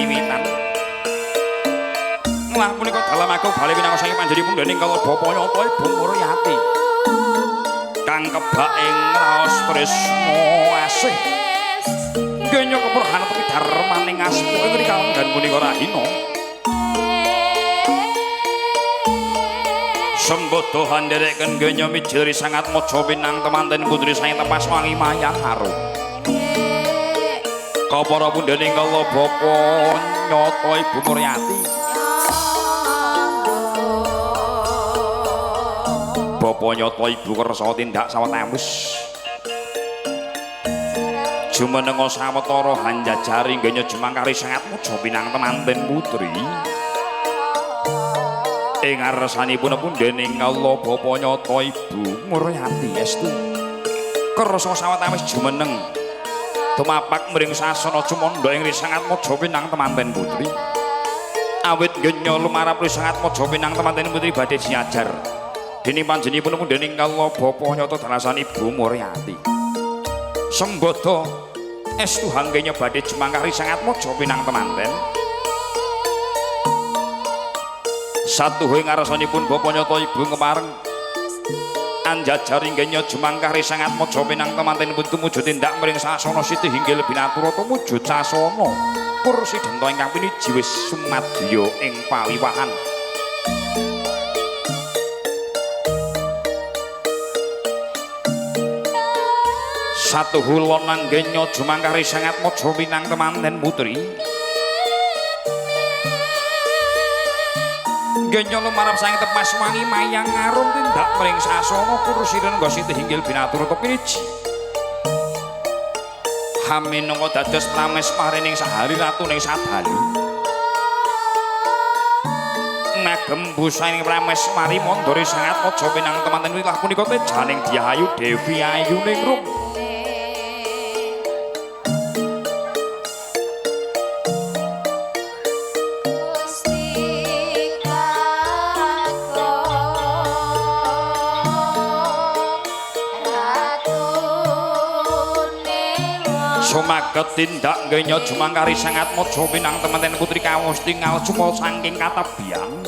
wiwitan. Lah punika dalem agung bali pinangka saking panjenenganipun dening kala bapa nyata Ibu Muryati. Kang kebak ing raos tresna asih. Genya keprahan darmaning asma ing kalenggan punika rahina. Sembada handereken genya mijil sangat maja pinang temanten putri saking tepas wangi mayang arum. Kapara pundhene kala bapa nyata Ibu Muryati. Bapa nyata Ibu kersa tindak sawetawis. Jumenenga sawetara hanjajari genya jumangkari sangat maja pinang temanten putri. Ing ngarsanipun pundhene kala bapa nyata Ibu Muryati estu kersa sawetawis jumeneng tumapak mring sasana cumandha ing sangat maja pinang temanten putri. Awit genya lumarap sangat maja pinang temanten putri badhe siajar dene panjenenganipun pundhene kala bapa nyata dalasan Ibu Muryati. Sembada estu hanggenya badhe jumangkari sangat maja pinang temanten. Satuhu ing ngarsanipun bapa nyata Ibu kemareng anjajari genya jumangkari sangat maja pinang temanten pun tumuju tindak mring sasana siti hinggil binatura tumuju sasana kursi denta ingkang piniji wis sumadya ing pawiwahan. Satuhu lonang genya jumangkari sangat maja pinang temanten putri. Genya lumarap saking tepas wangi mayang arum tindak mring sasana kursi rengga siti hinggil binatur piniji. Haminangka dados prames parining sahari ratuning sadalu. Ngagem busaning prames mari mandori sangat maja pinang temanten wilah punika tejaning Diahayu Dewi Ayu Ningrum. Sumaget tindak genya jumangkari sangat maja pinang temanten putri kawus tingal cuma saking katabian.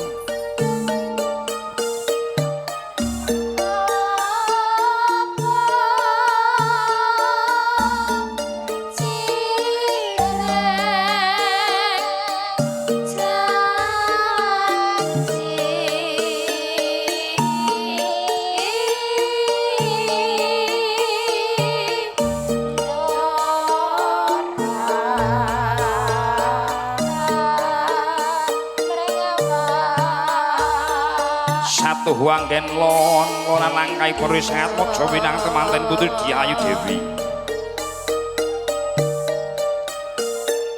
Satuhu anggen lon lonan langkai puri sangat maja pinang temanten putri Diayu Dewi.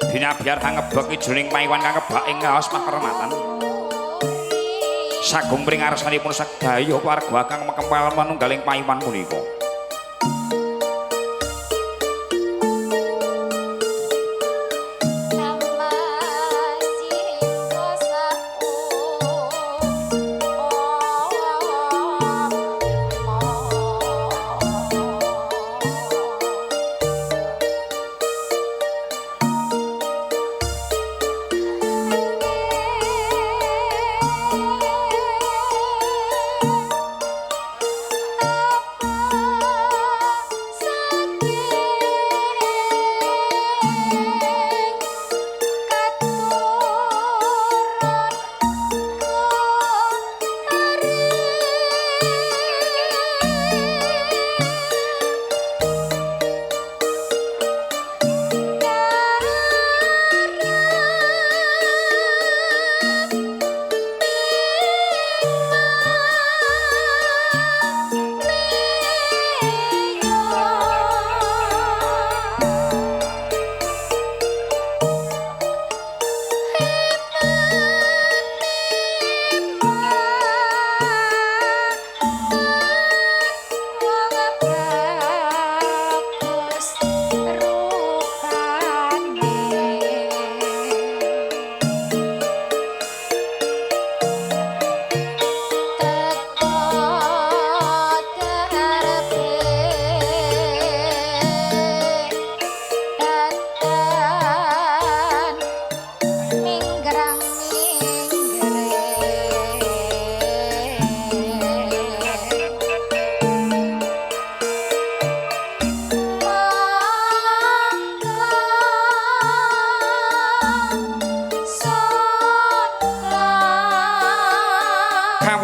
Dinabiar hangebek jroning paiwan kang kebak ing raos pakermatan. Sagung mring ngarsanipun sedaya warga kang mekempel manunggaling paiwan punika.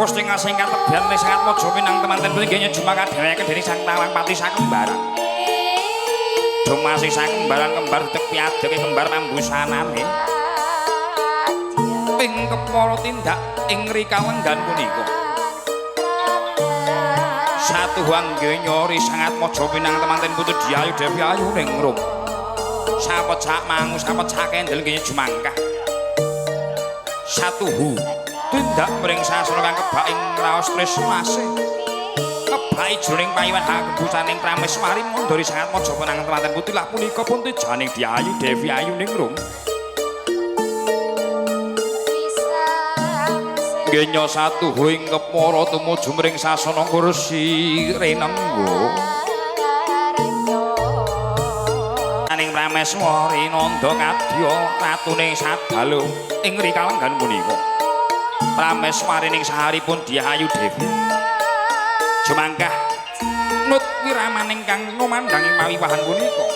Gusti ngasih katebian ing Sangat Maja pinang temanten plinggih jumangkah dheweke dening Sang Tawang Pati sakembaran. Dumasi sakembaran kembar dudek piadeke kembar pambusanane. Ing kepara tindak ing rikalenggan punika. Satu anggenya ri Sangat Maja pinang temanten putu Diayu Dewi Ayu ning rum. Sapecak mangu sapecak kendel nggih jumangkah. Satuhu tindak mring sasana kang kebak ing raos tresnase. Kebak jroning payiwan hakebusaning Prameswari mandori Sangat Maja pinang temanten putri lah punika pun tejaning Diayu Dewi Ayu ning rum. Genya satuhu ing kepara tumuju mring sasana kursi renengga. Aning Prameswari nandha kadya ratune Sadalu ing rikalenggan punika. Prameswari ning saharipun Diayu Dewi jumangkah nut wiramaning kang numandhangi pawiwahan punika.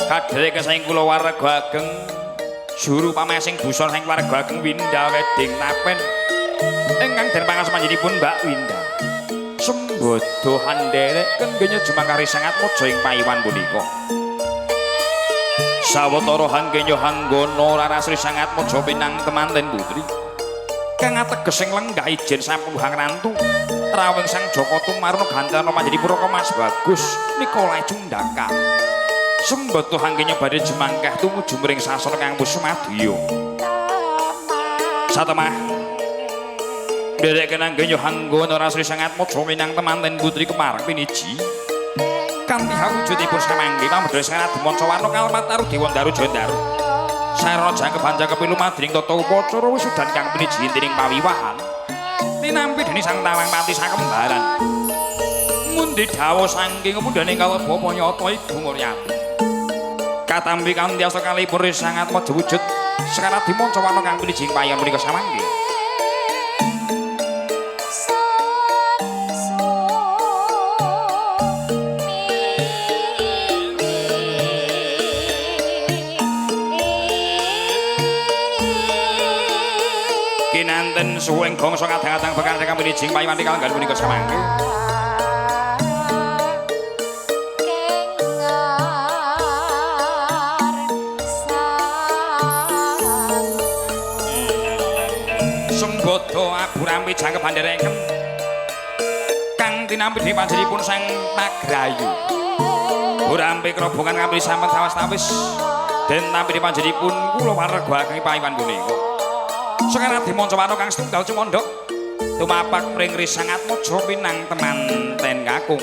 Kadhereke saking kula warga ageng juru pamesing busana saking warga ageng Winda Wedding Tapen ingkang den pangasemanipun Mbak Winda. Sembodo andereken genya jumangkah Sangat Maja ing payiwan punika. Sawetara hanggenya hanggana raras Sangat Maja pinang temanten putri kang ateges ing lenggah ijen sampun hangrantu rawing Sang Jaka Tumarna gantana manjadi puraka Mas Bagus Nikolai Cundaka. Sembodo hanggenya badhe jumangkah tumuju mring sasana kang Pusumadya. Satemah ndereken anggenya hanggana rasri Sangat Maja minang temanten putri kepareng piniji kanthi hawujudipun samangke pamedha Sangat Manca Warna Kalpataru Dewandaru Jandaru sarana jangkep banjangkep lumadring tata upacara wisudan kang piniji intining pawiwahan tinampi dening Sang Tawang Pati sakembaran mundi dawuh saking pundhane kalebapa nyata Ibu Muryati katampi kanthi asta kalipur Sangat Maja wujud Sekar Adimanca Warna kang piniji payan punika samangke. Kinanten suweng gongso kadang-kadang bekal kang piniji payan kalenggan punika samangke. Sembodo abu rampi jangkep andereken kang tinampi dening panjenenganipun Sang Pagrayu. Burampi krobongan kamri sampun sawas-tawis den tampi dening panjenenganipun kula warga ageng payiwan punika. Sekar Adimanca Warna kang setunggal cumandhak tumapak mring Sangat Maja pinang temanten kakung.